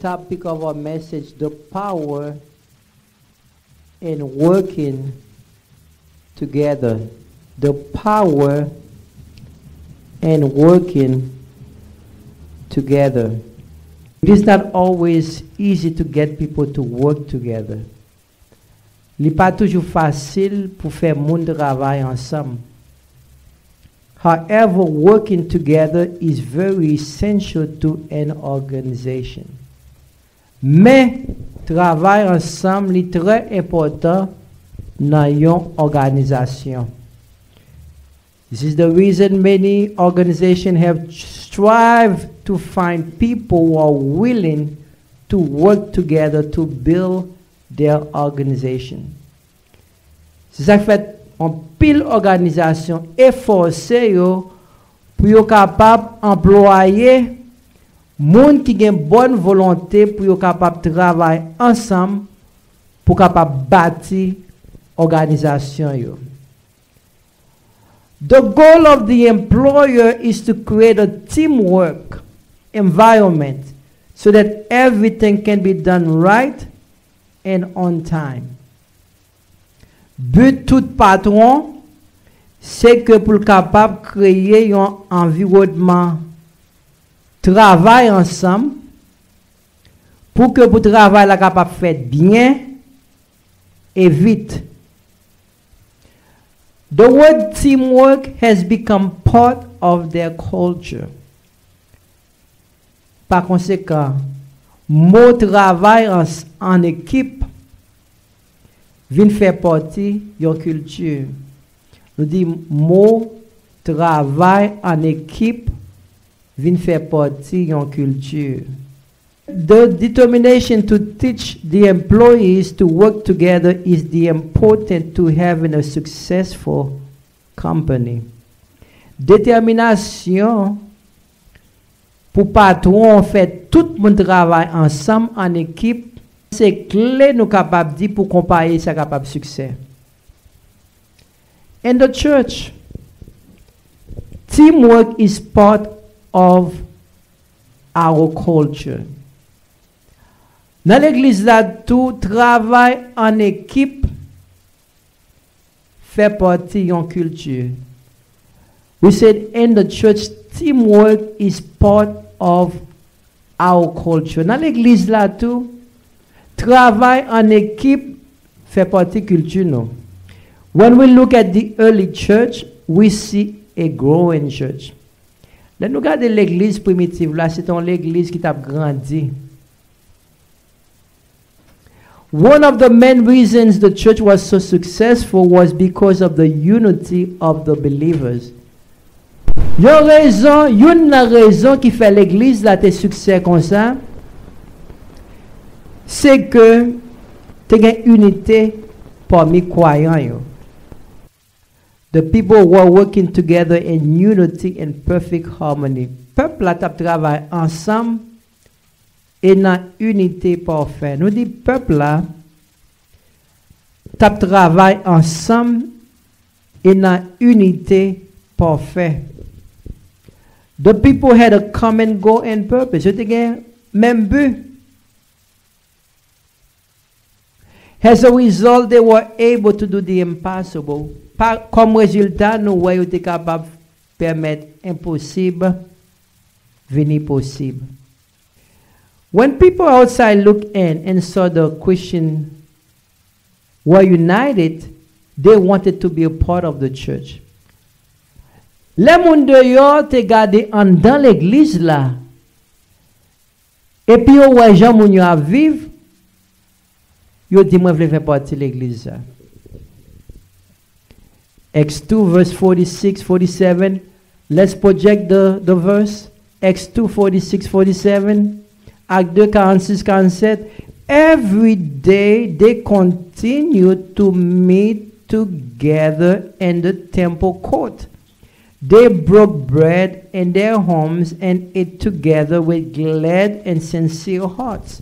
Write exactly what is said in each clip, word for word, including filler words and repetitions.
topic of our message, the power in working together. The power in working together. It is not always easy to get people to work together. Li pa toujou fasil pou fè moun travay ansanm. However, working together is very essential to an organization. Men, travay ansanm li trè enpòtan nan yon òganizasyon. This is the reason many organizations have strived to find people who are willing to work together to build their organization. Se sa k fè anpil òganizasyon efòse yo pou yo kapab anplwaye moun ki gen bòn volonte pou yo kapab travay ansanm pou kapab bati òganizasyon yo. The goal of the employer is to create a teamwork environment so that everything can be done right and on time. But tout patwon se ke pou l kapab kreye yon anviwònman travay ansanm pou ke pou travay la kapab fèt byen e vit. The word teamwork has become part of their culture. Pa konsekan, mo travay an, an ekip vin fè pati yon kilti. Nou di mo travay an ekip vin fè pati yon kilti. The determination to teach the employees to work together is the important to having a successful company. Detèminasyon pou patwon fè tout moun travay ansanm an ekip, se kle nou kapab di pou konpayi sa kapab siksè. In the church, teamwork is part of our culture. Nan legliz la tou, travay an ekip fè pati yon kilti. We said in the church, teamwork is part of our culture. Nan legliz la tou, travay an ekip fè pati kilti nou. When we look at the early church, we see a growing church. Lè nou gade legliz primitiv la, se te yon legliz ki t ap grandi. One of the main reasons the church was so successful was because of the unity of the believers. Yon rezon, youn nan rezon ki fè legliz la te siksè konsa, se ke te gen inite pami kwayan yo. The people were working together in unity and perfect harmony. Pèp la t ap travay ansanm e nan inite pafè. Nou di pèp la t ap travay ansanm e nan inite pafè. The people had a common goal and purpose. Yo te gen menm bi. As a result, they were able to do the impossible. Pa, kòm rezilta, nou wè yo te kapab pèmèt enposib vini posib. When people outside looked in and saw the Christian were united, they wanted to be a part of the church. Lè moun deyò te gade anndan legliz la, epi yo wè jan moun yo ap viv, yo di, "Mwen vle fè pati legliz sa." Acts two, verse forty-six, forty-seven. Let's project the, the verse. Acts two, forty-six, forty-seven. Actes deux, quarante-six, quarante-sept. Every day they continued to meet together in the temple court. They broke bread in their homes and ate together with glad and sincere hearts.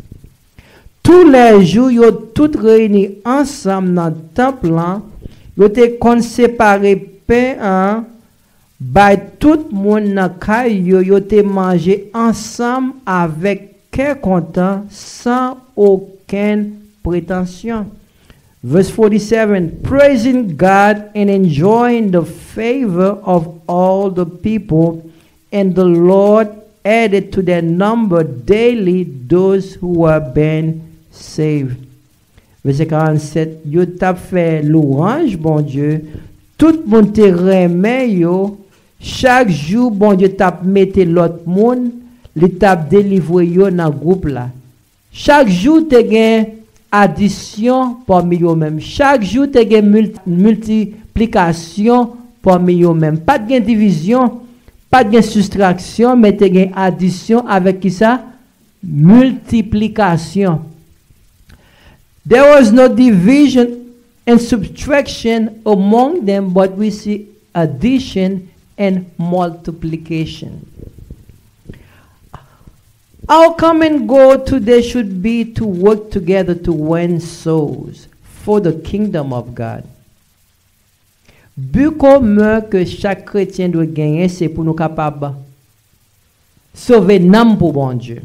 Toulèjou, yo tout reyini ansanm nan tanp lan, yo te konn separe pen an, bay tout moun nan kay yo, yo te manje ansanm avèk kè kontan, san okenn pretansyon. Verse forty-seven, praising God and enjoying the favor of all the people, and the Lord added to their number daily those who were being saved. Vèsè karannsèt, yo t ap fè lwanj Bondye, tout moun te renmen yo, chak jou Bondye t ap mete lòt moun, li t ap delivre yo nan gwoup la. Chak jou te gen adisyon pami yo menm. Chak jou te gen mil-, miltiplikasyon pami yo menm. Pa t gen divizyon, pa t gen sistraksyon, men te gen adisyon avèk kisa? Miltiplikasyon. There was no division and subtraction among them, but we see addition and multiplication. Our common goal today should be to work together to win souls for the kingdom of God. Bi komen ke chak kretyen dwe genyen, se pou nou kapab sove nanm pou Bondye.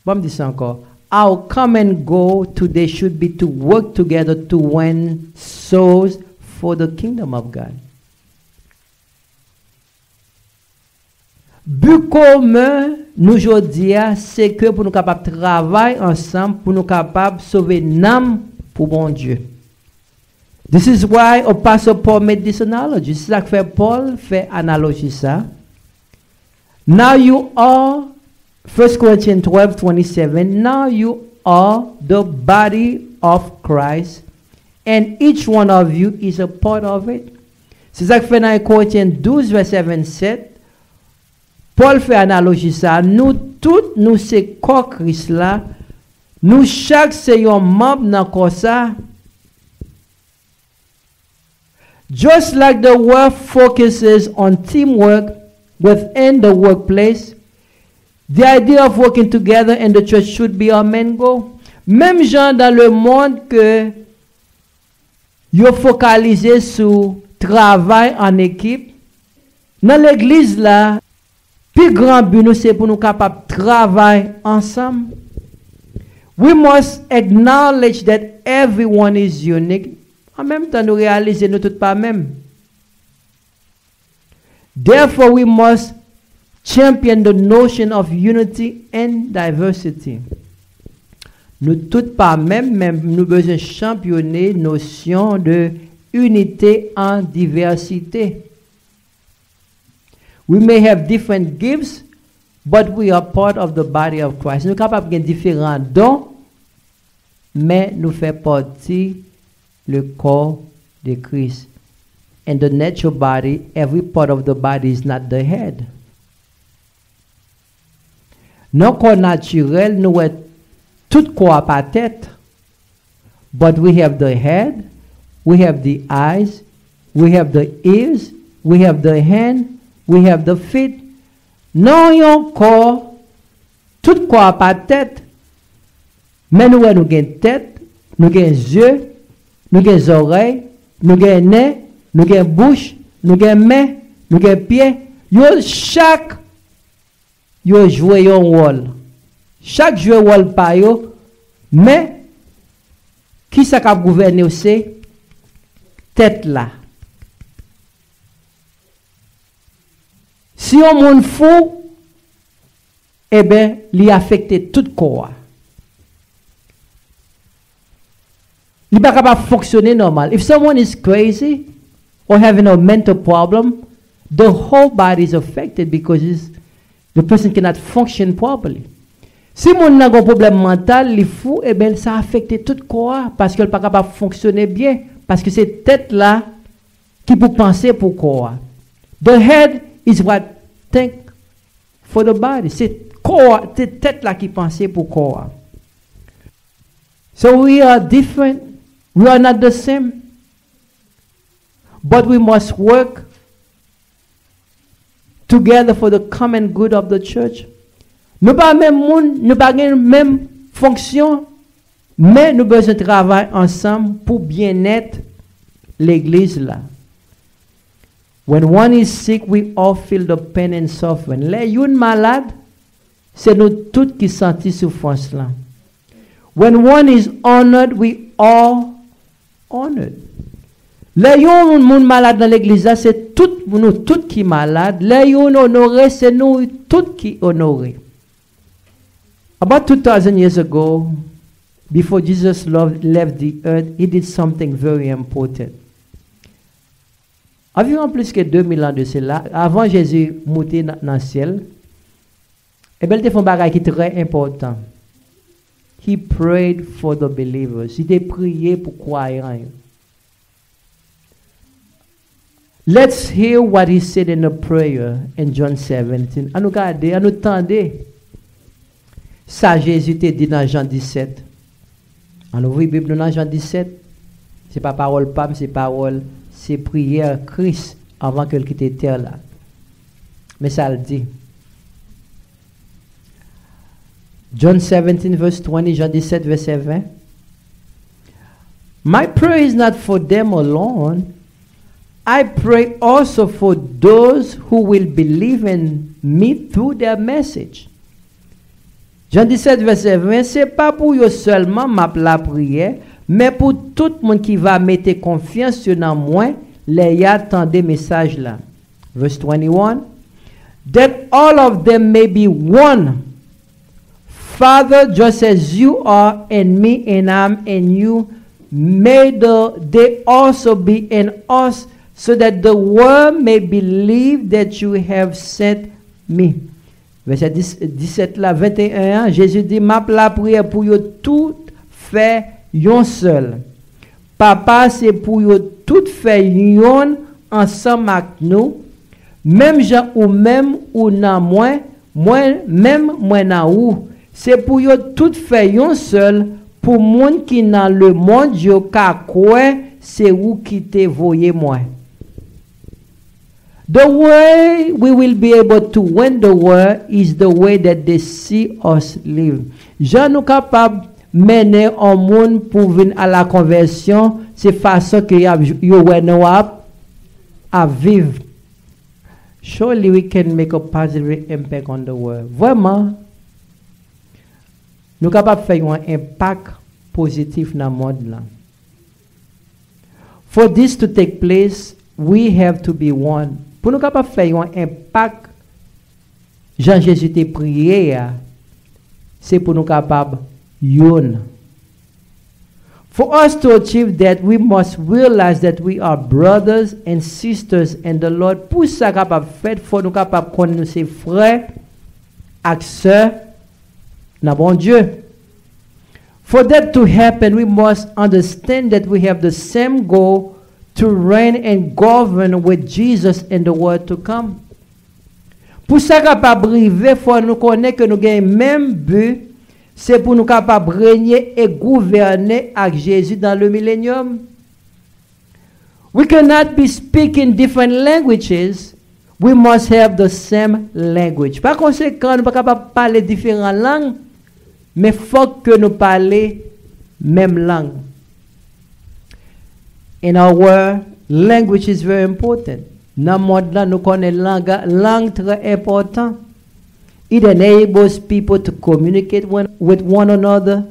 Bon, m di sa ankò. Our common goal today should be to work together to win souls for the kingdom of God. Bi komen nou jodi a, se ke pou nou kapab travay ansanm, pou nou kapab sove nanm pou Bondye. This is why Apostle Paul made this analogy. Se sa k fè Pòl fè analoji sa. Now you are, First Corinthians twelve twenty-seven, now you are the body of Christ, and each one of you is a part of it. Se sa k fè nan Korentyen douz, vèsè vennsèt, Pòl fè analoji sa, nou tout, nou se kò Kris la, nou chak se yon manm nan kò sa. Just like the world focuses on teamwork within the workplace, the idea of working together in the church should be our main goal. Menm jan dans le monde ke yo fokalize sou travay an ekip, nan legliz la, pi gran bi nou se pou nou kapab travay ansanm. We must acknowledge that everyone is unique. An menm tan, nou reyalize nou tout pa menm. Therefore, we must champion the notion of unity and diversity. Nou tout pa menm, men nou bezwen chanpyone nosyon de inite an divèsite. We may have different gifts, but we are part of the body of Christ. Nou kapab gen diferan don, men nou fè pati le corps de Christ. In the natural body, every part of the body is not the head. Nan kò natirèl, nou wè tout kò a pa tèt. But we have the head, we have the eyes, we have the ears, we have the hand, we have the feet. Nan yon kò, tout kò a pa tèt, men nou wè nou gen tèt, nou gen zye, nou gen zòrèy, nou gen nen, nou gen bouch, nou gen men, nou gen pye. Yo chak, yo jwe yon wòl. Chak jwe wòl pa yo, men kisa k ap gouvène yo se tèt la. Si yon moun fou, eben, li afekte tout kò a. Li pa kapab fonksyone nòmal. If someone is crazy or having a mental problem, the whole body is affected because it's, the person cannot function properly. Si moun nan gen pwoblèm mantal, li fou, eben, sa afekte tout kò a, paske l pa kapab fonksyone byen, paske se tèt la ki pou panse pou kò a. The head is what think for the body. Se kò a, se tèt la ki panse pou kò a. So we are different. We are not the same. But we must work together for the common good of the church. Nou pa menm moun, nou pa gen menm fonksyon, men nou bezwen travay ansanm pou byennèt legliz la. When one is sick, we all feel the pain and suffering. Lè youn malad, Se nou tout ki santi soufrans lan. When one is honored, we all honored. Lè yon moun malad nan legliz la, se tout nou tout ki malad. Lè yon onore, se nou tout ki onore. About two thousand years ago, before Jesus love, left the earth, he did something very important. Anviwon plis ke de mil an de sela, avan Jezi moute nan, nan syèl, ebyen, li te fè yon bagay ki trè enpòtan. He prayed for the believers. Li te priye pou kwayan yo. Let's hear what he said in the prayer in John seventeen. An nou gade, an nou tande sa Jezi te di nan Jan disèt. An nou ouvri Bib nou nan Jan disèt. Se pa pawòl pa m, se pawòl, se priyè Kris anvan ke l kite tè la. Men sa l di. John seventeen verse twenty, Jan disèt vèsè ven. My prayer is not for them alone. I pray also for those who will believe in me through their message. Jan disèt vèsè ven, se pa pou yo sèlman m ap lapriyè, men pou tout moun ki va mete konfyans yo nan mwen lè y a tande mesaj la. Verse twenty-one, that all of them may be one. Father, just as you are in me and I'm in you, may the, they also be in us, so that the world may believe that you have sent me. Vèsè dis, disèt la, venteyen an, Jezi di, m ap lapriyè pou yo tout fè yon sèl. Papa, se pou yo tout fè yonn ansanm ak nou, menm jan ou menm ou nan mwen, mwen menm mwen nan ou. Se pou yo tout fè yon sèl, pou moun ki nan lemonn yo ka kwè se ou ki te voye mwen. The way we will be able to win the world is the way that they see us live. Jan nou kapab mennen yon moun pou vin a la konvèsyon, se fason ke y ap, yo wè nou ap, ap viv. Surely we can make a positive impact on the world. Vrèman, nou kapab fè yon enpak pozitif nan mond lan. For this to take place, we have to be one. Pou nou kapab fè yon enpak, jan Jezi te priye a, se pou nou kapab youn. For us to achieve that, we must realize that we are brothers and sisters in the Lord. Pou sa kapab fèt, fò nou kapab konn nou se frè ak sè nan Bondye. For that to happen, we must understand that we have the same goal to reign and govern with Jesus in the world to come. Pou sa kapab rive, fò nou konnen ke nou gen menm bi, se pou nou kapab renye e gouvène ak Jezi dans le millennium. We cannot be speaking different languages. We must have the same language. Pa konsekan, nou pa kapab pale diferan lang, men fòk ke nou pale menm lang. In our world, language is very important. Nan mond lan, nou konnen lang, lang trè enpòtan. It enables people to communicate one, with one another.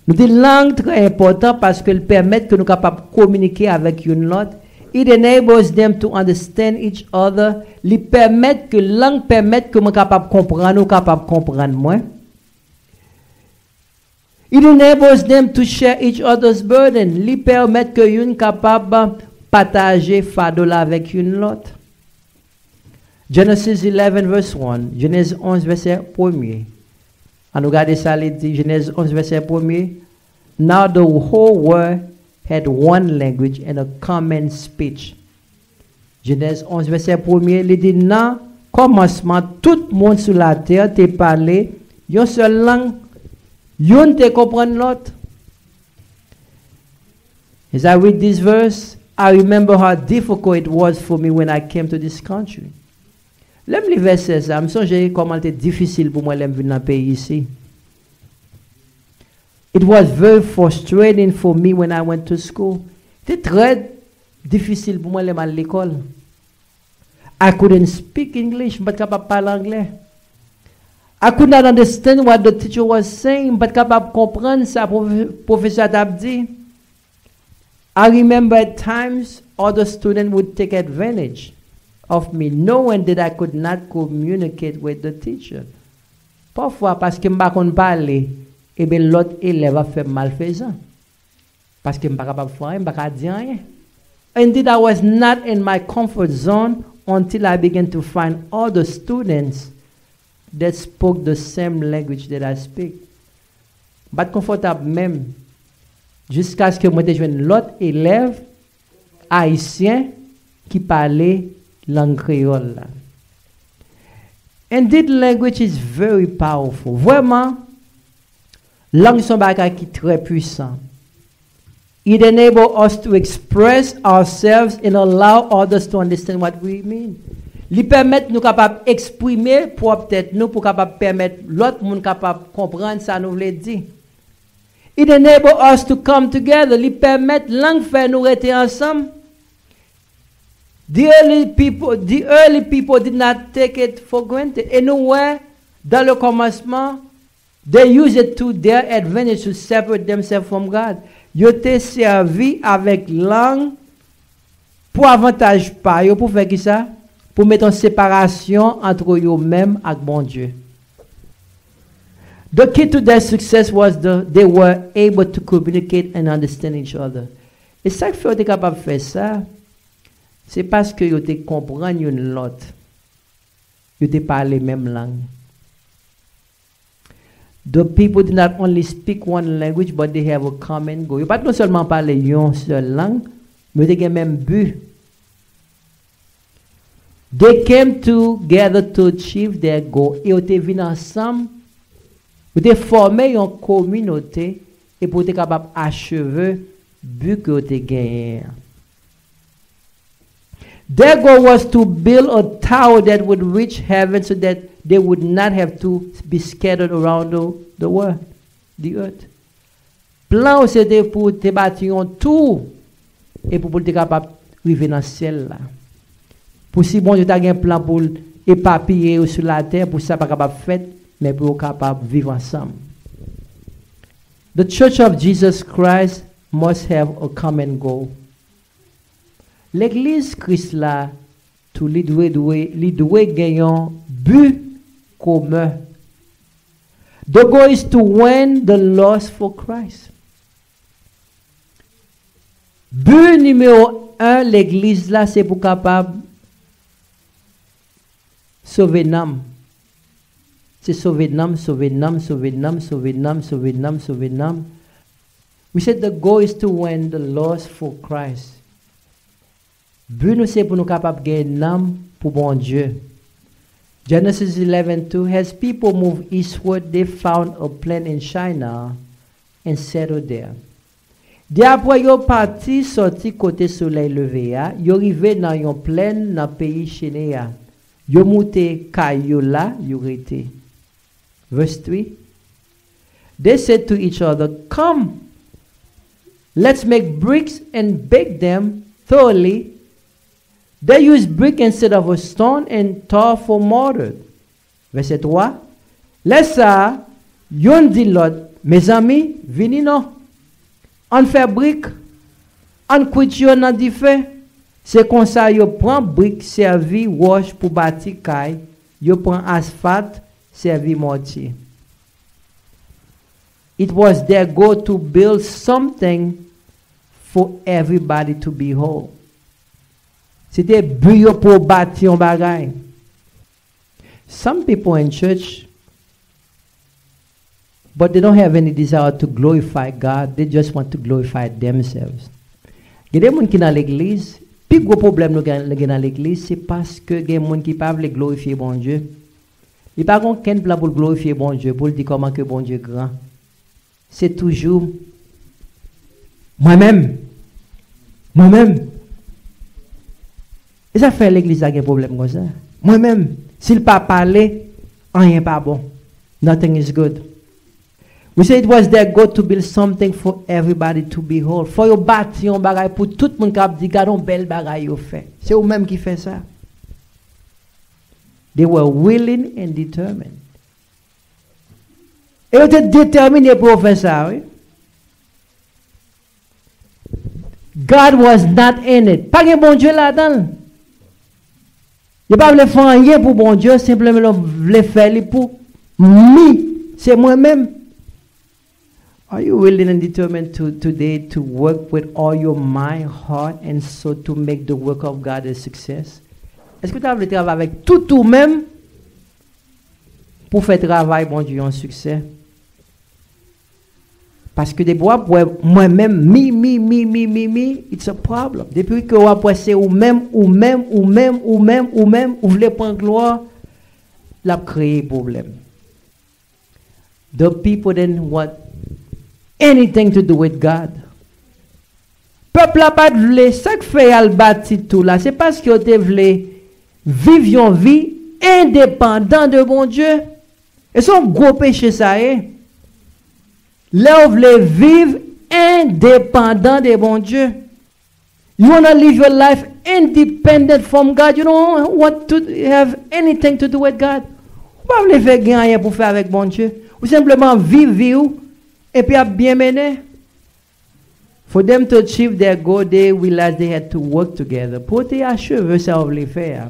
Nou di lang trè enpòtan paske l pèmèt ke nou kapab kominike avèk youn lòt. It enables them to understand each other. Li pèmèt ke lang pèmèt ke mwen kapab konprann ou, kapab konprann mwen. It enables them to share each other's burden. Li pèmèt ke youn kapab pataje fado la avèk youn lòt. Genesis eleven verse one, Jenèz onz vèsè premye. An nou gade sa li di, Jenèz onz vèsè premye. Now the whole world had one language and a common speech. Jenèz onz vèsè premye, li di, nan kòmansman, tout moun sou latè te pale yon sèl lang. Youn te konprann lòt. As I read this verse, I remember how difficult it was for me when I came to this country. Lè m li vèsè sa, m sonje kòman l te difisil pou mwen lè m vin nan peyi isi. It was very frustrating for me when I went to school. Te trè difisil pou mwen lè m al lekòl. I couldn't speak English, m pa t kapab pale anglè. I could not understand what the teacher was saying, m pa t kapab konprann sa pwofe- pwofesè a t ap di. I remember at times other students would take advantage of me, knowing that I could not communicate with the teacher. Pafwa, paske m pa konn pale, ebyen lòt elèv ap fè m malfezan. Paske m pa kapab fè anyen, m pa ka di anyen. Indeed, I was not in my comfort zone until I began to find other students that spoke the same language that I speak. M pa t konfòtab menm, jiskaske mwen te jwenn lòt elèv ayisyen ki pale lang kreyòl la. Indeed, language is very powerful. Vrèman, lang se yon bagay ki trè pwisan. It enable us to express ourselves and allow others to understand what we mean. Li pèmèt nou kapab eksprime pwòp tèt nou pou kapab pèmèt lòt moun kapab konprann sa nou vle di. It enable us to come together. Li pèmèt lang fè nou rete ansanm. The early people, the early people did not take it for granted. E nou wè, dans le commencement, they used it to their advantage to separate themselves from God. Yo te sèvi avèk lang pou avantaj pa yo, pou fè ki sa? Pou mete yon separasyon ant yo menm ak Bondye. The key to their success was the, they were able to communicate and understand each other. E sa k fè yo te kapab fè sa, se paske yo te konprann youn lòt. Yo te pale menm lang. The people did not only speak one language, but they have a common goal. Yo pa t non sèlman pale yon sèl lang, men yo te gen menm bi. They came together to achieve their goal. E yo te vin ansanm, yo te fòme yon kominote, e pou yo te kapab acheve bi ke yo te genyen an. Their goal was to build a tower that would reach heaven so that they would not have to be scattered around the, the world, the earth. Plan yo se te pou te bati yon tou e pou, pou l te kapab rive nan syèl la. Pou si Bondye ta gen plan pou l epapiye yo sou latè, pou sa pa kapab fèt, men pou yo kapab viv ansanm. The Church of Jesus Christ must have a common goal. Legliz Kris la, tou li dwe, dwe, li dwe gen yon bi komen. The goal is to win the lost for Christ. Bi nimewo en legliz la, se pou kapab sove nanm. Se sove nanm, sove nanm, sove nanm, sove nanm, sove nanm, sove nanm. We said the goal is to win the lost for Christ. Bi nou se pou nou kapab gen nanm pou Bondye. Genesis eleven two, as people moved eastward, they found a plain in Shinar and settled there. Di apre yo pati sòti kote solèy leve a, yo rive nan yon plèn nan peyi Chenea. Yo moute kay yo la, yo rete. Verse three. They said to each other, "Come, let's make bricks and bake them thoroughly." They used brick instead of a stone and tar for mortar. Vèsè twa. Lè sa a, youn di lòt, "Mezanmi, vini non. Ann fè brik, ann kwit yo nan dife." Se konsa yo pran brik sèvi wòch pou bati kay, yo pran asfalt sèvi mòtye. It was their goal to build something for everybody to behold. Se te bi yo pou yo bati yon bagay. Some people in church, but they don't have any desire to glorify God. They just want to glorify themselves. Gen de moun ki nan legliz, pi gwo pwoblèm nou gen, gen nan legliz, se paske gen moun ki pa vle glorifye Bondye. Li pa gen okenn plan pou l glorifye Bondye, pou l di kòman ke Bondye gran. Se toujou mwen menm. Mwen menm. E sa fè legliz la gen pwoblèm konsa. Mwen menm, si l pa pale, anyen pa bon. Nothing is good. We say it was their goal to build something for everybody to behold. Fò yo bati yon bagay pou tout moun k ap di, "Gade yon bèl bagay yo fè." Se ou menm ki fè sa. They were willing and determined. E yo te detèmine pou yo fè sa, wi. God was not in it. Pa gen Bondye ladan l. Yo pa vle fè anyen pou Bondye, senpleman yo vle fè li pou mi, se mwen menm. Are you willing and determined to today to work with all your mind, heart, and soul to make the work of God a success? Èske w ta vle travay avèk tout ou menm pou fè travay Bondye yon siksè? Paske depi w ap wè mwen menm, mi, mi, mi, mi, mi, mi, it's a problem. Depi ke w ap wè se ou menm, ou menm, ou menm, ou menm, ou menm, ou vle pran glwa, l ap kreye pwoblèm. The people didn't want anything to do with God. Pèp la pa t vle, sa k fè y al bati tou la, se paske yo te vle viv yon vi endepandan de Bondye. E se yon gwo peche sa ye. Lè w vle viv endepandan de Bondye. You wanna live your life independent from God. You don't want to have anything to do with God. Ou pa vle fè gen anyen pou fè avèk Bondye. Ou senpleman viv vi w epi ap byen mennen. For them to achieve their goal, they realized they had to work together. Pou yo te acheve sa yo vle fè a,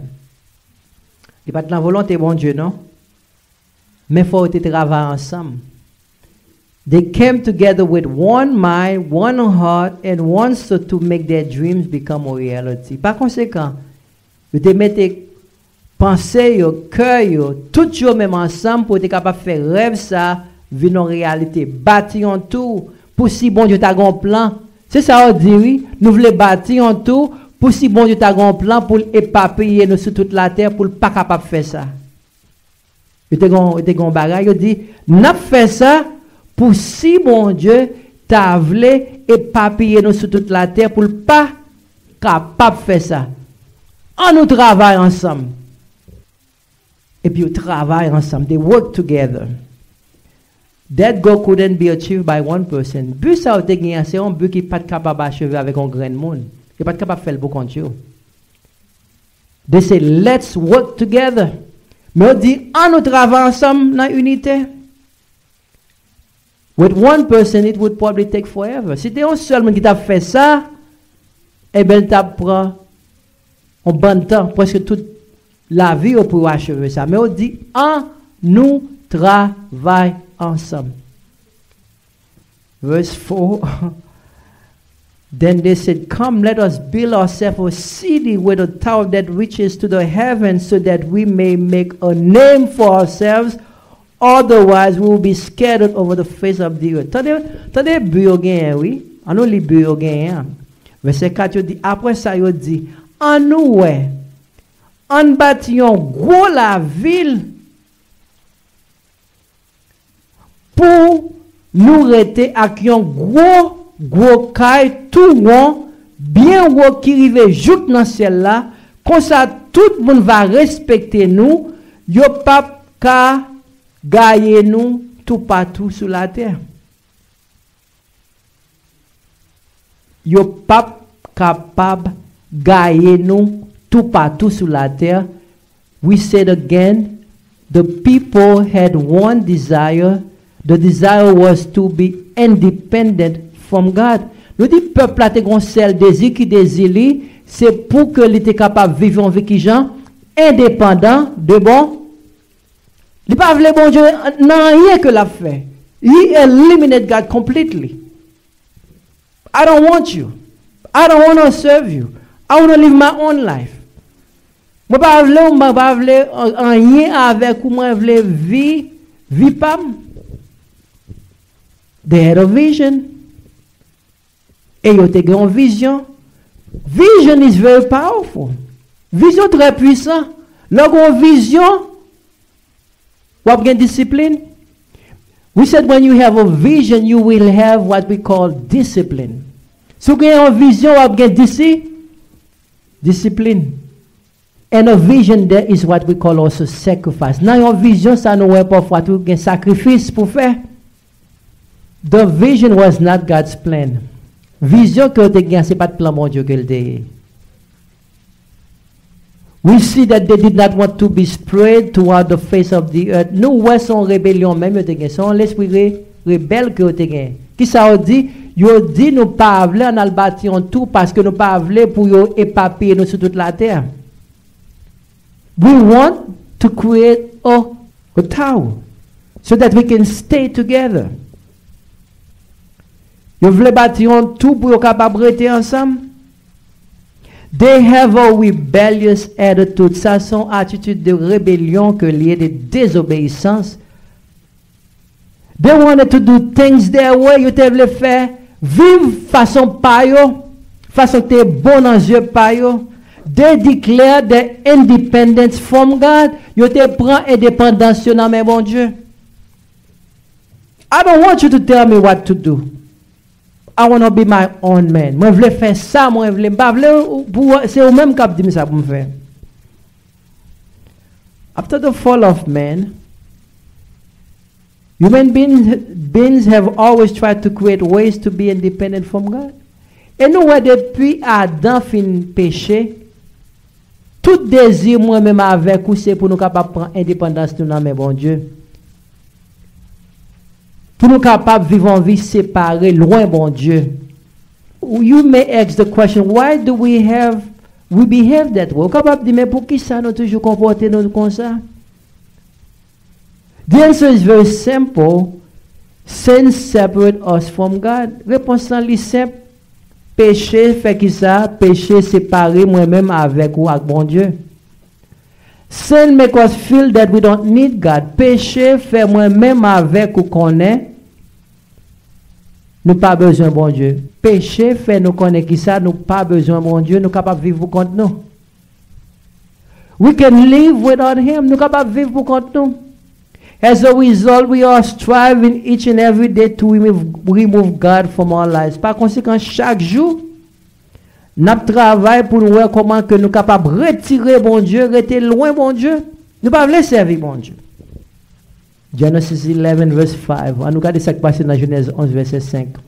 li pa t nan volonte Bondye, non. Men fò yo te travay ansanm. They came together with one mind, one heart, and one soul to make their dreams become a reality. Pa konsekan, yo te mete panse yo, kè yo, tout yo menm ansanm pou yo te kapab fè rèv sa vin yon reyalite. Bati yon tou pou si Bondye ta gen yon plan. Se sa yo di, wi. Nou vle bati yon tou pou si Bondye ta gen yon plan pou l epapiye nou sou tout latè, pou l pa kapab fè sa. Yo te gen, yo te gen yon bagay, yo di, n ap fè sa pou si Bondye ta vle epapiye nou sou tout latè pou l pa kapab fè sa. An nou travay ansanm. Epi yo travay ansanm. They work together. That goal couldn't be achieved by one person. Bi sa yo te genyen, se yon bi ki pa t kapab acheve avèk yon grenn moun. Yo pa t kapab fè l pou kont yo. They say, let's work together. Men yo di, an nou travay ansanm nan inite. With one person, it would probably take forever. Si te yon sèl moun ki t ap fè sa, ebyen, l t ap pran yon bann tan, prèske tout lavi yo pou yo acheve sa. Men yo di, an nou travay ansanm. Verse four. Then they said, come, let us build ourselves a city with a tower that reaches to the heavens, so that we may make a name for ourselves. Otherwise, we will be scattered over the face of the earth. Tande, tande bi yo genyen, wi. An nou li bi yo genyen an. Vèsè kat yo di, apre sa, yo di, an nou wè, an bati yon gwo lavil pou nou rete ak yon gwo, gwo kay tou won, byen wo ki rive jouk nan syèl la, konsa tout moun va respekte nou, yo p ap ka gaye nou toupatou sou latè. Yo p ap kapab gaye nou toupatou sou latè. We said again, the people had one desire. The desire was to be independent from God. Nou di pèp la te gen yon sèl dezi, ki dezi li, se pou ke li te kapab viv yon vi ki jan? Endepandan de bon. Li pa vle Bondye nan anyen ke l ap fè. He eliminate God completely. I don't want you. I don't want to serve you. I want to live my own life. Mwen pa vle ou, mwen pa vle an- anyen avèk ou, mwen vle vi, vi pa m. They had a vision. E yo te gen yon vizyon. Vision is very powerful. Vizyon trè pwisan. Lè w gen yon vizyon, w ap gen disiplin. We said when you have a vision, you will have what we call discipline. Si w gen yon vizyon, w ap gen disi, disiplin. And a vision there is what we call also sacrifice. Nan yon vizyon sa nou wè pafwa tou gen sakrifis pou fè. The vision was not God's plan. Vizyon ke yo te gen an, se pa t plan Bondye ke l te ye. We see that they did not want to be spread throughout the face of the earth. Nou wè se yon rebelyon menm yo te gen. Se yon lespri re, rebèl ke yo te gen. Kisa yo di? Yo di nou pa vle ann al bati yon tou paske nou pa vle pou yo epapiye nou sou tout latè. We want to create a, a tower so that we can stay together. Yo vle bati yon tou pou yo kapab rete ansanm. They have a rebellious attitude. Sa se yon atitid de rebelyon ke l ye, de dezobeyisans. They wanted to do things their way. Yo te vle fè, viv fason pa yo, fason ki te bon nan zye pa yo. They declare their independence from God. Yo te pran endepandans yo nan men Bondye. I don't want you to tell me what to do. I wanna be my own man. Mwen vle fè sa mwen vle. M pa vle ou- pou se ou menm k ap di m sa pou m fè. After the fall of man, human beings, beings have always tried to create ways to be independent from God. E nou wè depi Adan fin peche, tout dezi mwen menm avèk ou se pou nou kapab pran endepandans nou nan men Bondye. Pou nou kapab viv yon vi separe, lwen Bondye. You may ask the question, why do we have we behave that way? Ou kapab di, men poukisa nou toujou konpòte nou konsa? The answer is very simple. Sin separate us from God. Repons lan li senp. Peche fè kisa? Peche separe mwen menm avèk ou ak Bondye. Sin make us feel that we don't need God. Peche fè mwen menm avèk ou konnen nou pa bezwen Bondye. Peche fè nou konnen kisa? Nou pa bezwen Bondye. Nou kapab viv pou kont nou. We can live without him. Nou kapab viv pou kont nou. As a result, we are striving each and every day to remove, remove God from our lives. Pa konsekan, chak jou, n ap travay pou nou wè kòman ke nou kapab retire Bondye, rete lwen Bondye. Nou pa vle sèvi Bondye. Genesis eleven verse five. Ann nou gade sa k pase nan Jenèz onz vèsè senk.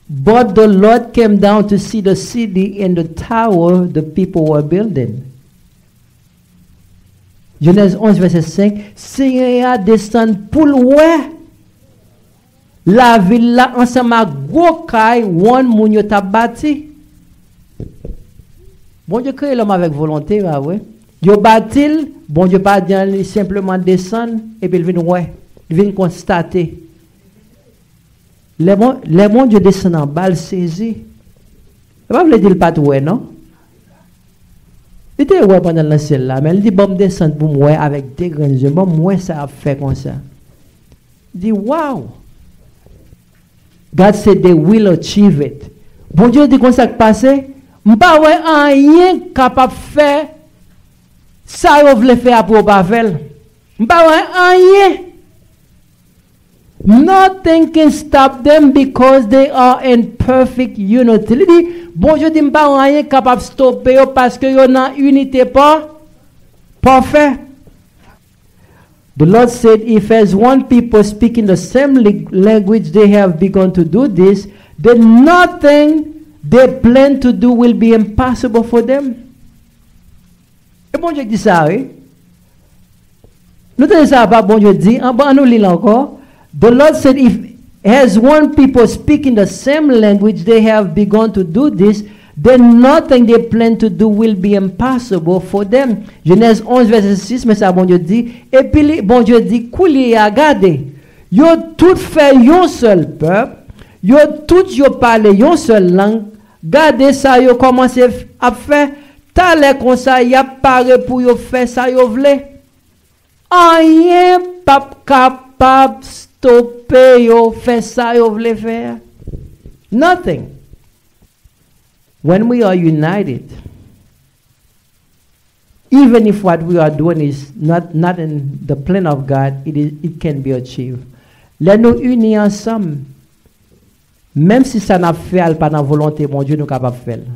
But the Lord came down to see the city and the tower the people were building. Jenèz onz vèsè senk, Senyè a desann pou l wè lavil la ansanm ak gwo kay wonn moun yo t ap bati. Bondye kreye lòm avèk volonte, pa vre? Yo bati l, Bondye pa di anyen, li senpleman desann, epi l vin wè, li vin konstate. Lè Bon-, lè Bondye desann anba, l sezi. Sa pa vle di l pa t wè, non. Li te wè pandan l nan syèl la, men li di, ban m desann pou m wè avèk de grenn zye, ban m wè sa y ap fè konsa. Li di, wow! God said they will achieve it. Bondye di konsa k pase, m pa wè anyen k kapab fè sa yo vle fè a pou yo pa fè l. M pa wè anyen. Nothing can stop them because they are in perfect unity. Li di, Bondye di, m pa wè anyen k kapab stope yo paske yo nan inite pa, pafè. The Lord said, if as one people speaking the same li-, language they have begun to do this, then nothing they plan to do will be impossible for them. E Bondye ki di sa, wi. Nou tande sa pa Bondye di, anba nou li l ankò. The Lord said, if as one people speaking the same language they have begun to do this, then nothing they plan to do will be impossible for them. Jenèz onz vèsè sis, men sa Bondye di, epi li, Bondye di, koulye a gade, yo tout fè yon sèl pèp, yo tout yo pale yon sèl lang, gade sa yo kòmanse f-, ap fè, talè konsa y ap pare pou yo fè sa yo vle. Anyen p ap kapab stope yo fè sa yo vle fè a. Nothing. When we are united, even if what we are doing is not, not in the plan of God, it is, it can be achieved. Lè nou ini ansanm, menm si sa n ap fè a l pa nan volonte Bondye, nou kapab fè l.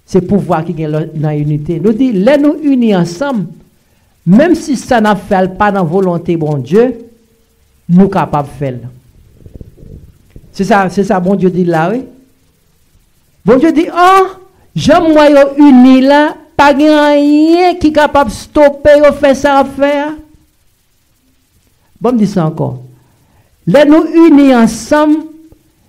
Se pouvwa ki gen lè, nan inite. Nou di, lè nou ini ansanm, menm si sa n ap fè a l pa nan volonte Bondye, nou kapab fè l. Se sa, se sa Bondye di la, wi. Bondye di, an, Jan m wè yo ini la, pa gen anyen ki kapab stope yo fè sa y ap fè a. Ban m di sa ankò. Lè nou ini ansanm,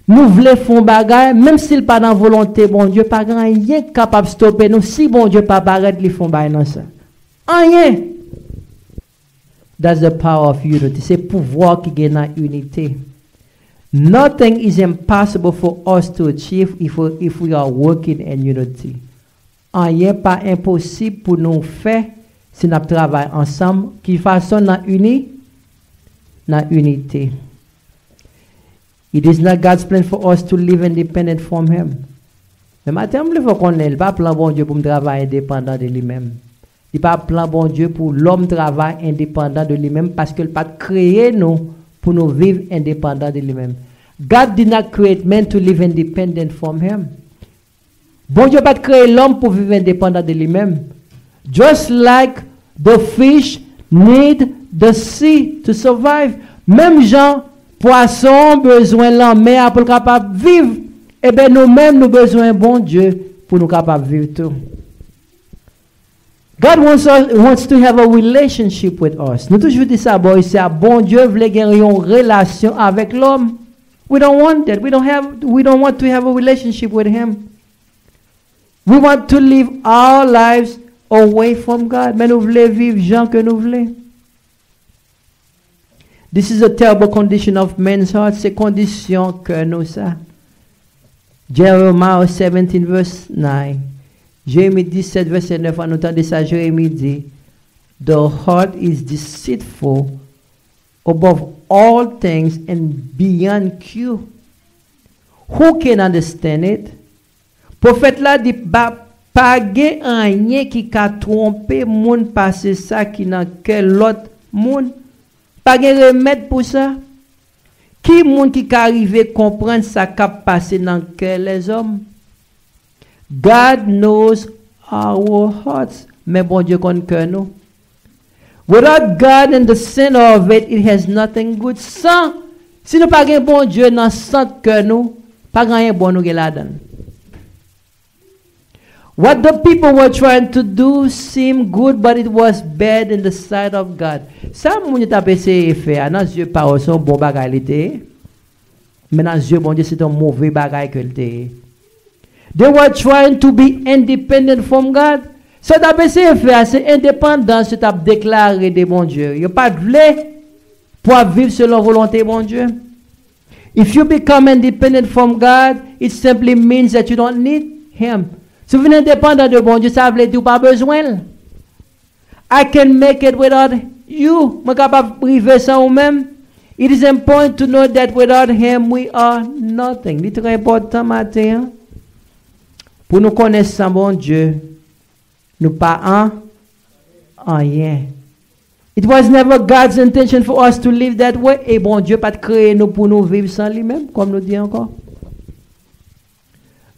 nou vle fè yon bagay, menm si l pa nan volonte Bondye, pa gen anyen k kapab stope nou si Bondye pa parèt li fè yon bagay nan sa. Anyen! That's the power of unity. Se pouvwa ki gen nan inite. Nothing is impossible for us to achieve if we, if we are working in unity. Anyen pa enposib pou nou fè si n ap travay ansanm. Ki fason? Nan ini, nan inite. It is not God's plan for us to live independent from Him. Men maten an, m vle fè w konnen, li pa plan Bondye pou m travay endepandan de li menm. Li pa plan Bondye pou lòm travay endepandan de li menm, paske l pa t kreye nou pou nou viv endepandan de li menm. God did not create man to live independent from Him. Bondye pa t kreye lòm pou viv endepandan de li menm. Just like the fish need the sea to survive. Menm jan pwason bezwen lanmè a pou l kapab viv, ebyen nou menm nou bezwen Bondye pou nou kapab viv tou. God wants, us, wants to have a relationship with us. Nou toujou di sa bò isi a, Bondye vle gen yon relasyon avèk lòm. We don't want that. We don't have, we don't want to have a relationship with Him. We want to live our lives away from God. Men nou vle viv jan ke nou vle. This is a terrible condition of man's heart. Se kondisyon kè nou sa. Jeremiah seventeen verse nine. Jeremi disèt vèsè nèf, an nou tande sa Jeremi di. The heart is deceitful above all things and beyond cure. Who can understand it? Pwofèt la di pa, pa gen anyen ki ka twonpe moun pase sa ki nan kè lòt moun. Pa gen remèd pou sa. Ki moun ki ka rive konprann sa k ap pase nan kè lèzòm? God knows our hearts. Men Bondye konn kè nou. Without God in the center of it, it has nothing good. San, si nou pa gen Bondye nan sant kè nou, pa gen anyen bon nou gen ladan l. What the people were trying to do seemed good, but it was bad in the sight of God. Sa moun yo t ap eseye fè a nan zye pa yo se yon bon bagay li te ye. Men nan zye Bondye se te yon move bagay ke l te ye. They were trying to be independent from God. Sa yo t ap eseye fè a se endepandans yo t ap deklare de Bondye. Yo pa t vle pou ap viv selon volonte Bondye. If you become independent from God, it simply means that you don't need Him. Si w vin endepandan de Bondye, sa vle di w pa bezwen l. I can make it without you. Mwen kapab rive san ou menm. It is important to know that without Him we are nothing. Li trè enpòtan maten an pou nou konnen san Bondye, nou pa an, anyen. It was never God's intention for us to live that way. E Bondye pa t kreye nou pou nou viv san li menm, kòm nou di ankò.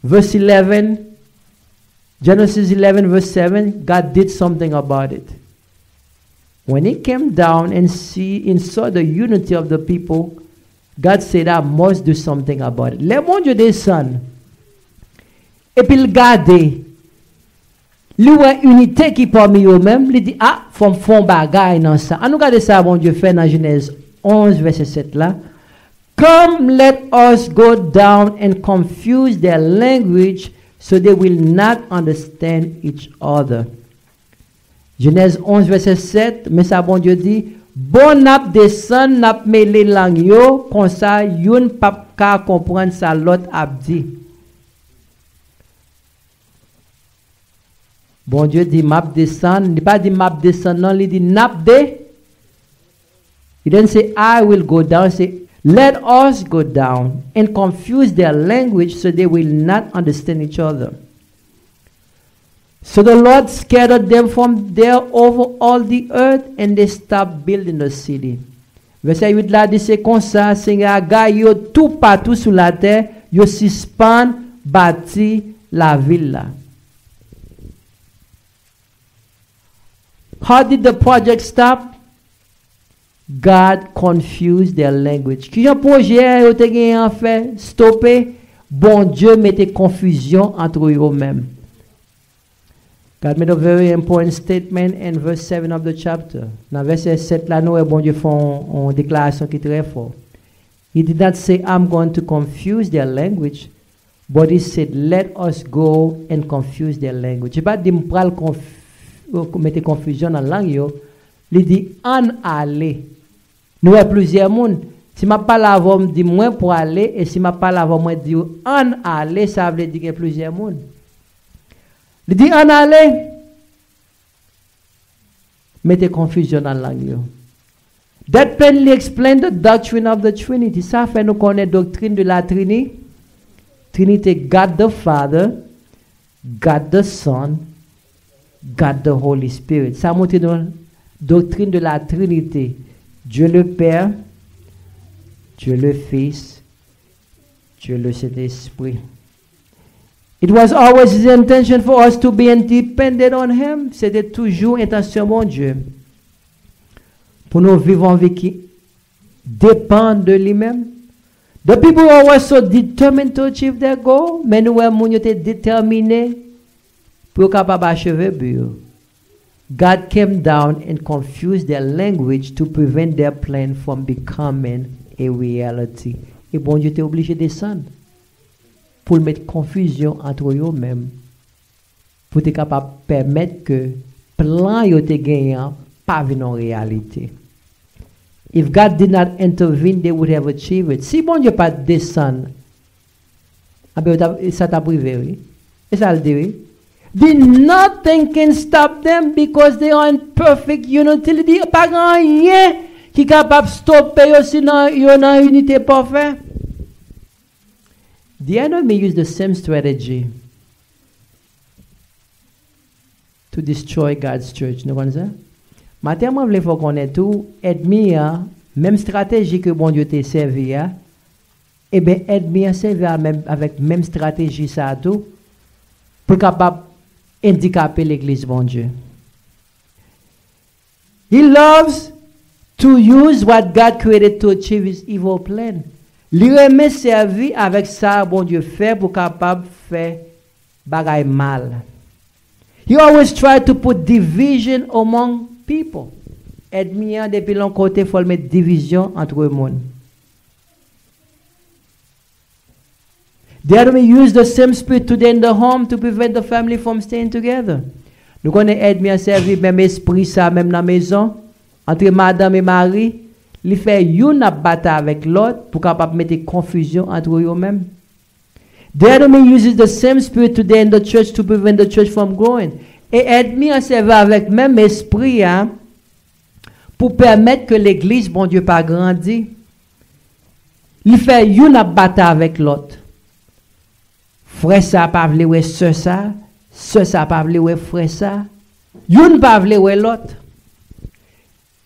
Verse eleven, Genesis eleven, verse seven, God did something about it. When he came down and see and saw the unity of the people, God said, "I must do something about it." Lè Bondye desann, epi l gade, li wè inite ki pami yo menm, li di, "A, fò m fè yon bagay nan sa." Ann nou gade sa Bondye fè nan Jenèz onz, vèsè sèt la. "Come, let us go down and confuse their language so they will not understand each other." Jenèz onz, vèsè sèt, men sa Bondye di, "Bon, n ap desann, n ap mele lang yo, konsa youn p ap ka konprann sa lòt ap di." Bondye di, "M ap desann." Li pa di, "M ap desann," non, li di, "N ap de-." He didn't say, "I will go down." He say, "Let us go down and confuse their language so they will not understand each other." So the Lord scattered them from there over all the earth, and they stopped building the city. Vèsè uit la di, "Se konsa, Senyè a gaye yo toupatou sou latè, yo sispann bati lavil la." How did the project stop? God confused their language. Kijan pwojè yo te genyen an fè stope? Bondye mete konfizyon ant yo menm. God made a very important statement in verse seven of the chapter. Nan vèsè sèt la, nou wè Bondye fè yon, yon deklarasyon ki trè fò. He did not say, "I'm going to confuse their language," but he said, "Let us go and confuse their language." Li pa di, "M pral konf-, mete konfizyon nan lang yo." Li di, "Ann ale." Nou wè plizyè moun. Si m ap pale avè w, m di, "Mwen prale," e si m ap pale avè w, mwen di w, "Ann ale," sa vle di gen plizyè moun. Li di, "Ann ale." Mete konfizyon nan lang yo. That plainly explain the doctrine of the Trinity. Sa fè nou konnen doktrin de la Trini-, Trinite, God the Father, God the Son, God the Holy Spirit. Sa montre nou doktrin de la Trinite. Dieu le Père, Dieu le Fils, Dieu le Saint-Esprit. It was always his intention for us to be dependent on him. Se te toujou entansyon Bondye pou nou viv yon vi ki depann de li menm. The people were so determined to achieve their goal, men nou wè moun yo te detèmine pou yo kapab acheve bi yo. God came down and confused their language to prevent their plan from becoming a reality. E Bondye te oblije desann pou l met konfizyon antre yo menm, pou te kapab pèmèt ke plan yo te genyen an pa vin yon reyalite. If God did not intervene, they would have achieved it. Si Bondye pa t desann, anben, yo t ap, sa t ap rive, wi. E sa l di, wi. Di, "Nothing can stop them because they are in perfect unity." Li di, "Pa gen anyen ki kapab stope yo si nan, yo nan inite pafè." The enemy used the same strategy to destroy God's church. Nou konn sa? Maten, mwen vle fè w konnen tou, ènmi an, menm estrateji ke Bondye te sèvi a, ebyen, ènmi an sèvi a menm, avèk menm estrateji sa a tou, pou l kapab andikape legliz Bondye. He loves to use what God created to achieve his evil plan. Li renmen sèvi avèk sa Bondye fè pou kapab fè bagay mal. He always try to put division among people. Ènmi an, depi l yon kote, fò l met divizyon antre moun. The enemy use the same spirit today in the home to prevent the family from staying together. Nou konnen ènmi an sèvi menm espri sa menm nan mezon, antre madanm e mari, li fè youn ap batay avèk lòt pou kapab mete konfizyon antre yo menm. The enemy uses the same spirit today in the church to prevent the church from growing. E ènmi an sèvi avèk menm espri a pou pèmèt ke legliz Bondye pa grandi. Li fè youn ap batay avèk lòt. Frè sa pa vle wè sè sa, sè sa pa vle wè frè sa. Youn pa vle wè lòt.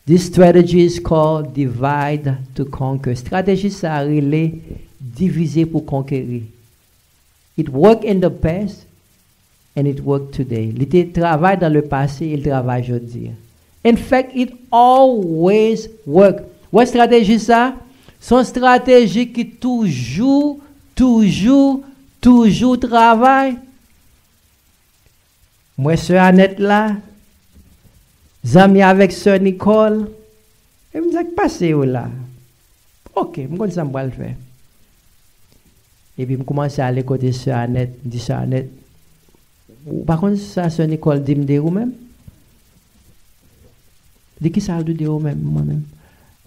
This strategy is called divide to conquer. Estrateji sa rele divize pou konkeri. It work in the past and it work today. Li te travay dans le passé, e l travay jodi a. In fact, it always work. Wè estrateji sa? Se yon estrateji ki toujou, toujou, toujou travay. Mwen sè Anèt la, zanmi avèk sè Nikòl. E m di, "Sa k pase yo la?" Ok, m konn sa m pral fè. Epi m koumanse ale kote sè Anèt, m di, "Sè Anèt, ou pa konn sa sè Nikòl di m de ou menm?" Di, "Kisa l di de ou menm, mwen menm?"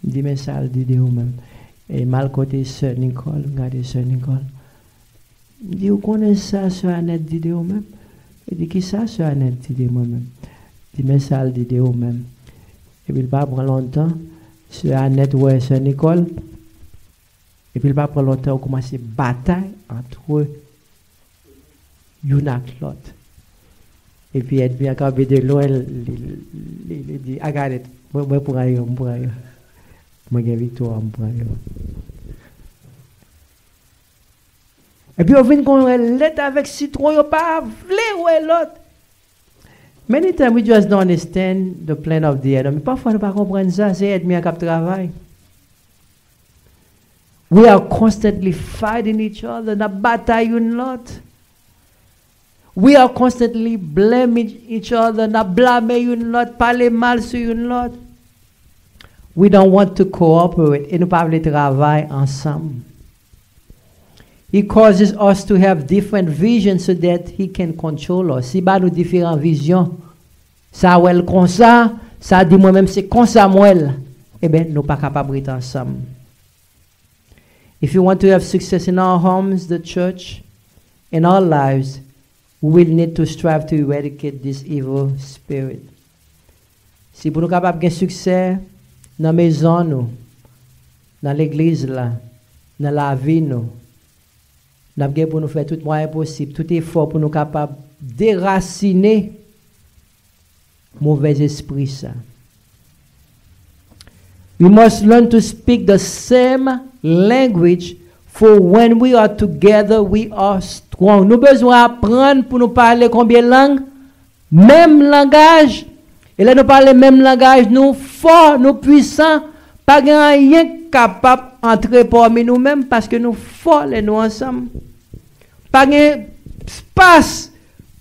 M di, "Men sa l di de ou menm." E m al kote sè Nikòl, m gade sè Nikòl. M di, "Ou konnen sa sè Anèt di de ou menm?" Li di, "Kisa sè Anèt di de mwen menm?" M di, "Men sa l di de ou menm." Epi l pa pran lontan, sè Anèt wè sè Nikòl. Epi l pa pran lontan, yo koumanse batay antre youn ak lòt. Epi ènmi an kanpe de lwen, li, li, li di, "Aganèt, mwen, mwen pran yo, m pran yo. Mwen gen viktwa, m pran yo." Epi yo vin konn wè lèt avèk sitwon, yo pa vle wè lòt. Many times we just don't understand the plan of the enemy. Pafwa nou pa konprann sa, se ènmi an k ap travay. We are constantly fighting each other. N ap batay youn lòt. We are constantly blaming each other. N ap blame youn lòt, pale mal sou youn lòt. We don't want to cooperate. E nou pa vle travay ansanm. He causes us to have different visions so that he can control us. Li ba nou diferan vizyon. Sa wè l konsa, sa di mwen menm se konsa m wè l. Ebyen, nou pa kapab ret ansanm. If you want to have success in our homes, the church, in our lives, we will need to strive to eradicate this evil spirit. Si pou nou kapab gen siksè nan mezon nou, nan legliz la, nan lavi nou, n ap gen pou nou fè tout mwayen posib, tout efò pou nou kapab derasine movèz espri sa. We must learn to speak the same language, for when we are together, we are strong. Nou bezwen aprann pou nou pale konbyen lang? Menm langaj. E lè nou pale menm langaj, nou fò, nou pwisan. Pa gen anyen k kapab antre pami nou menm, paske nou fò lè nou ansanm. Pa gen espas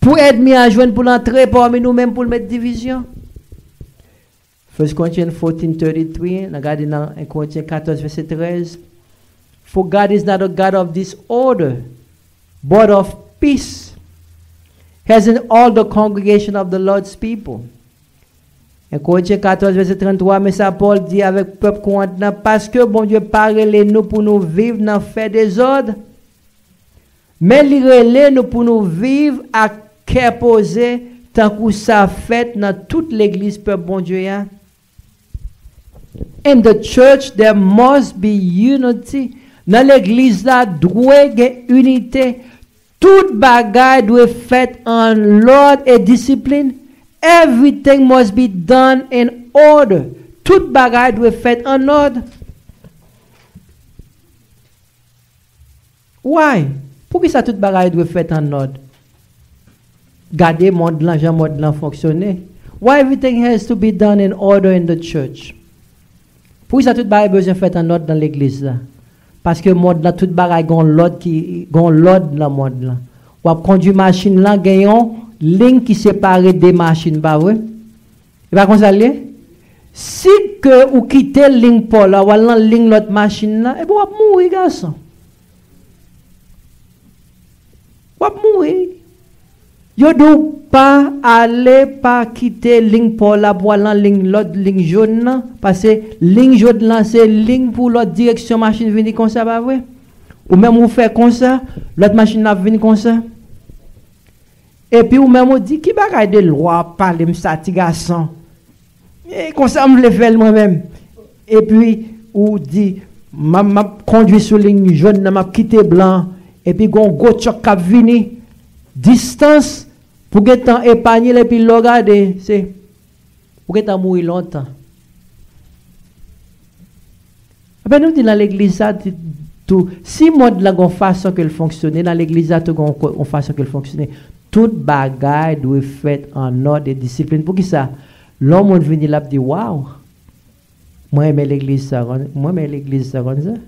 pou ènmi a jwenn pou l antre pami nou menm pou l met divizyon. First Corinthians fourteen thirty-three, n a gade nan en Korentyen katòz vèsè trèz. For God is not a God of disorder, but of peace, as in all the congregation of the Lord's people. En Korentyen katòz vèsè tranntwa, men sa Pòl di avèk pèp Korent lan, paske Bondye pa rele nou pou nou viv nan fè dezòd, men li rele nou pou nou viv ak kè poze, tankou sa fèt nan tout legliz pèp Bondye a. In the church, there must be unity. Nan legliz la, dwe gen inite. Tout bagay dwe fèt an lòd e disiplin. Everything must be done in order. Tout bagay dwe fèt an lòd. Why? Poukisa tout bagay dwe fèt an lòd? Gade mond lan, jan mond lan fonksyone. Why everything has to be done in order in the church? Poukisa tout bagay bezwen fèt an lòd nan legliz la? Paske mond lan, tout bagay gon lòd ki, gon lòd nan mond lan. W ap kondwi machin lan, gen yon liy ki separe de machin, pa vre? E pa konsa l ye? Si ke ou kite liy pa w la, w al nan liy lòt machin lan, epi w ap mouri, gason. W ap mouri. Yo di w pa ale, pa kite liy pa w la pou w al nan liy lòt, liy jòn nan, paske liy jòn lan se liy pou lòt direksyon machin vini konsa, pa vre? Ou menm ou fè konsa, lòt machin nan ap vin konsa. Epi ou menm ou di, ki bagay de lwa w ap pale m sa, ti gason? E konsa m vle fè l mwen menm. Epi ou di, m ap, m ap kondwi sou liy jòn nan, m ap kite blan an. Epi gon gwo tchòk k ap vini. Distans pou gentan epanye l, epi lè w gade, se, ou gentan mouri lontan. Ebyen, nou di nan legliz sa, di tou, si mond lan gon fason ke l fonksyone, nan legliz la tou gon, gon fason ke l fonksyone. Tout bagay dwe fèt an òd e disiplin. Poukisa? Lè yon moun vini, l ap di, waw, mwen renmen legliz sa, konn, mwen renmen legliz sa, konn sa.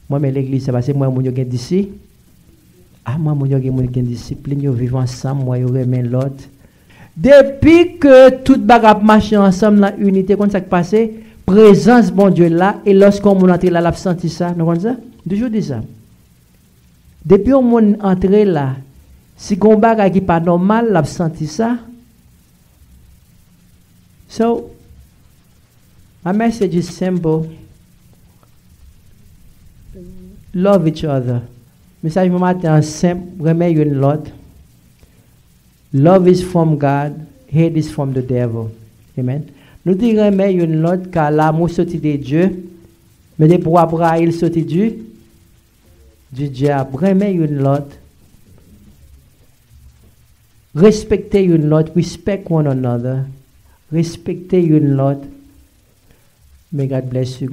Mwen renmen legliz sa, paske mwen, moun yo gen disi-, a, mwen, moun yo gen, moun gen disiplin, yo viv ansanm, mwen, yo renmen lòt. Depi ke tout bagay ap mache ansanm nan inite, konn sa k pase? Prezans Bondye la, e lòske yon moun antre la, l ap santi sa. Nou konn sa? M toujou di sa. Depi yon moun antre la, si gon bagay ki pa nòmal, l ap santi sa. So, my message is simple. Love each other. Mesaj mwen maten an senp, renmen youn lòt. Love is from God, hate is from the devil. Amen. Nou di renmen youn lòt, car l'amour soti de Dye, men depi w ap rayi l soti di, di dyab. Renmen youn lòt. Respekte youn lòt, respect one another. Respekte youn lòt. May God bless you.